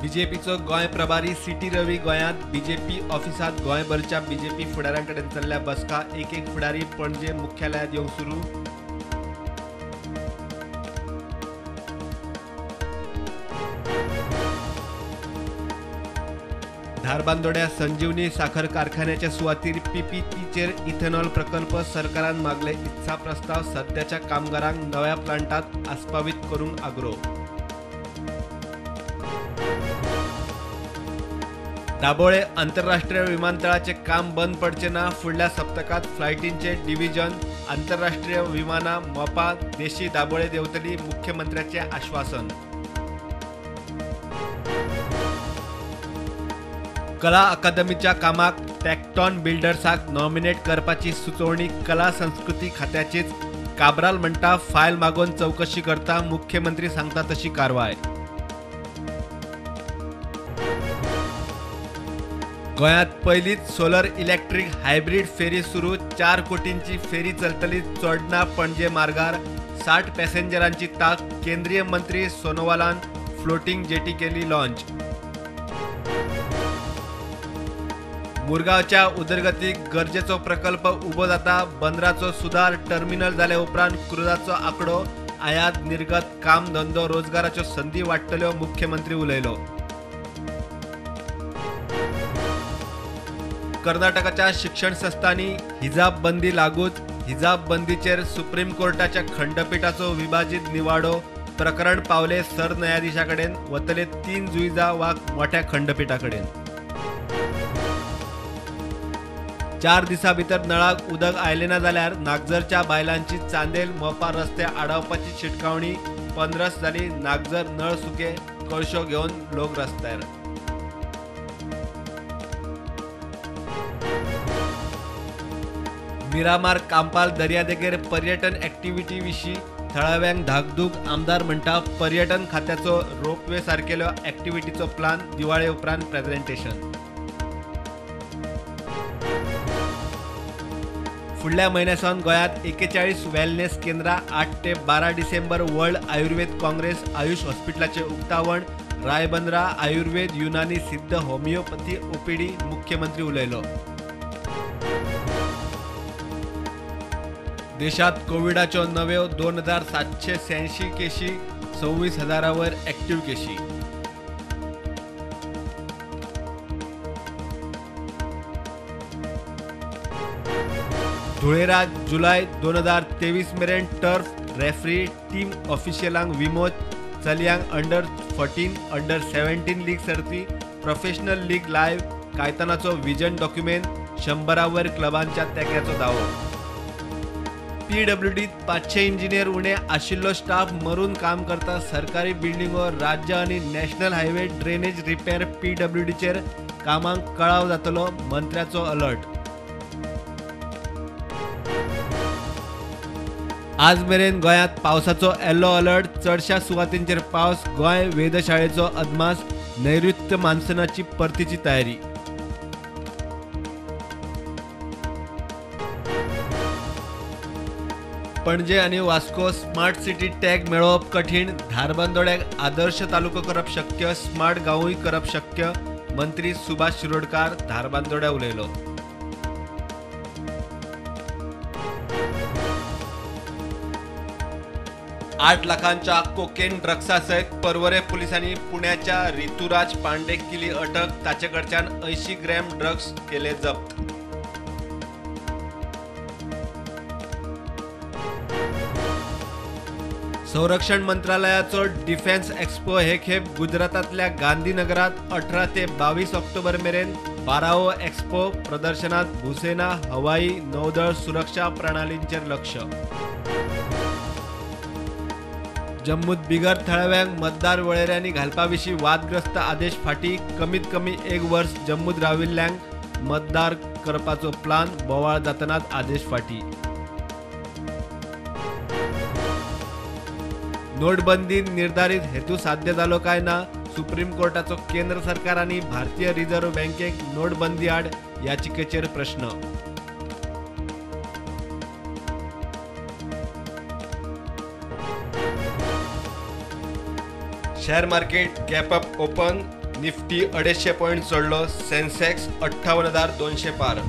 बीजेपीचो गोंय प्रभारी सीटी रवी गोंयांत बीजेपी ऑफिसांत गोंयभरच्या बीजेपी फुडाऱ्यां कडेन चल्ल्या बसका. एक एक फुडारी पणजे मुख्यालयांत येवंक सुरू. धारबांदोड्या संजीवनी साखर कारखान्याच्या सुवातीर पीपीटीचेर इथेनॉल प्रकल्प सरकारान मागले इत्सा प्रस्ताव. सद्याच्या कामगारांक नव्या प्लांटात आस्पावीत करूंक आग्रो. दाबोळे आंतरराष्ट्रीय विमानतळाचे काम बंद पडचे ना. फुडल्या सप्तकात फ्लायटींचे डिव्हिजन आंतरराष्ट्रीय विमानां मोपा देशी दाबोळे देंवतली, मुख्यमंत्र्याचे आश्वासन. कला अकादमीच्या कामाक टॅक्टॉन बिल्डर्साक नॉमिनेट करपाची सुचोवणी कला संस्कृती खात्याचीच. काब्राल म्हणटा फायल मागोवन चवकशी करता, मुख्यमंत्री सांगता तशी कारवाय. गोंयांत पयलीच सोलर इलेक्ट्रीक हायब्रीड फेरी सुरू. 4 कोटींची फेरी चलतली चोडणा पणजे मार्गार. 60 पॅसेंजरांची तांक. केंद्रीय मंत्री सोनोवालान फ्लोटिंग जेटी केली लॉन्च. मुरगांवच्या उदरगतीक गरजेचो प्रकल्प उबो जाता. बंदराचो सुदार टर्मिनल जाले उपरांत क्रुजाचो आंकडो, आयात निर्गत, काम धंदो, रोजगाराच्यो संदी वाडटल्यो, मुख्यमंत्री उलयलो. कर्नाटकाच्या शिक्षण संस्थांनी हिजाब बंदी लागूच. हिजाब बंदीचेर सुप्रीम कोर्टाच्या खंडपीठाचो विभाजीत निवाडो. प्रकरण पावले सरन्यायाधीशा कडेन, वतले 3 जुईजा वा मोठ्या खंडपीठा कडेन. 4 दिसां भितर नळाक उदक आयलें ना जाल्यार नागझरच्या बायलांची चांदेल मोपा रस्ते आडावपाची शिटकावणी. 15 जाली नागझर नळ सुके, कळशो घेवन लोक रस्त्यार. मिरामार कांपाल दर्यादेगेर पर्यटन ऍक्टिव्हिटी विशीं थळाव्यांक धाकधूक. आमदार म्हणटा पर्यटन खात्याचो रोपवे सारकेल्यो ऍक्टिव्हिटीचो प्लान दिवाळे उपरांत प्रेझेंटेशन. फुडल्या म्हयन्या सावन गोंयांत 41 वेलनेस केंद्रां. 8 ते 12 डिसेंबर वर्ल्ड आयुर्वेद काँग्रेस. आयुष हॉस्पिटलाचें उक्तावण. रायबंदरा आयुर्वेद युनानी सिद्ध होमिओपॅथी ओपीडी. मुख्यमंत्री उलयलो. देशात कोविडाच्यो नव्यो 2786 केशी, 26,000 वयर ऍक्टिव्ह केशी. धुळेरात जुलय 2023 मेरेन टर्फ रेफ्री टीम ऑफिशियलांक विमो. चलयांक अंडर 14, अंडर 17 लीग सर्ती. Professional league live. कायतानाचो विजन डॉक्युमेंट. 100 वयर क्लबांच्या तेंक्याचो दावो. पीडब्ल्यूडीत 500 इंजिनियर उणे आशिल्लो स्टाफ मरून काम करता. सरकारी बिल्डिंगो, राज्य आनी नॅशनल हायवे ड्रेनेज रिपेर पीडब्ल्यूडीचेर कामांक कळाव जातलो, मंत्र्याचो अलर्ट. आज मेरेन गोंयांत पावसाचो येलो अलर्ट. चडशा सुवातींचेर पावस. गोंय वेधशाळेचो अदमास. नैऋत्य मान्सूनाची परतीची तयारी. पणजे आनी वास्को स्मार्ट सिटी टॅग मेळोवप कठीण. धारबांदोड्याक आदर्श तालुको करप शक्य, स्मार्ट गांवूय करप शक्य, मंत्री सुभाष शिरोडकार धारबांदोड्या उलयलो. आठ लाखांच्या कोकेन ड्रग्सा सयत पर्वरे पुलिसांनी पुण्याच्या ऋतुराज पांडेक केली अटक. ताचे कडच्यान 80 ग्रॅम ड्रग्स केले जप्त. संरक्षण मंत्रालयाचो डिफेन्स एक्स्पो हे खेप गुजरातांतल्या गांधीनगरात 18 ते 22 ऑक्टोबर मेरेन. 12वो एक्स्पो प्रदर्शनात भूसेना, हवाई, नौदळ सुरक्षा प्रणालींचेर लक्ष. जम्मूत बिगर थळाव्यांक मतदार वळेऱ्यांनी घालपा विशीं वादग्रस्त आदेश फाटीं. कमीत कमी 1 वर्स जम्मूत राविल्ल्यांक मतदार करपाचो प्लान. बोवाळ जातनाच आदेश फाटीं. नोटबंदीन निर्धारित हेतू साध्य जालो काय ना? सुप्रीम कोर्टाचो केंद्र सरकार आनी भारतीय रिझर्व्ह बँकेक नोटबंदी आड याचिकेचेर प्रश्न. Share market gap up open. Nifty 250 point चडलो, सेन्सेक्स 58,200 पार.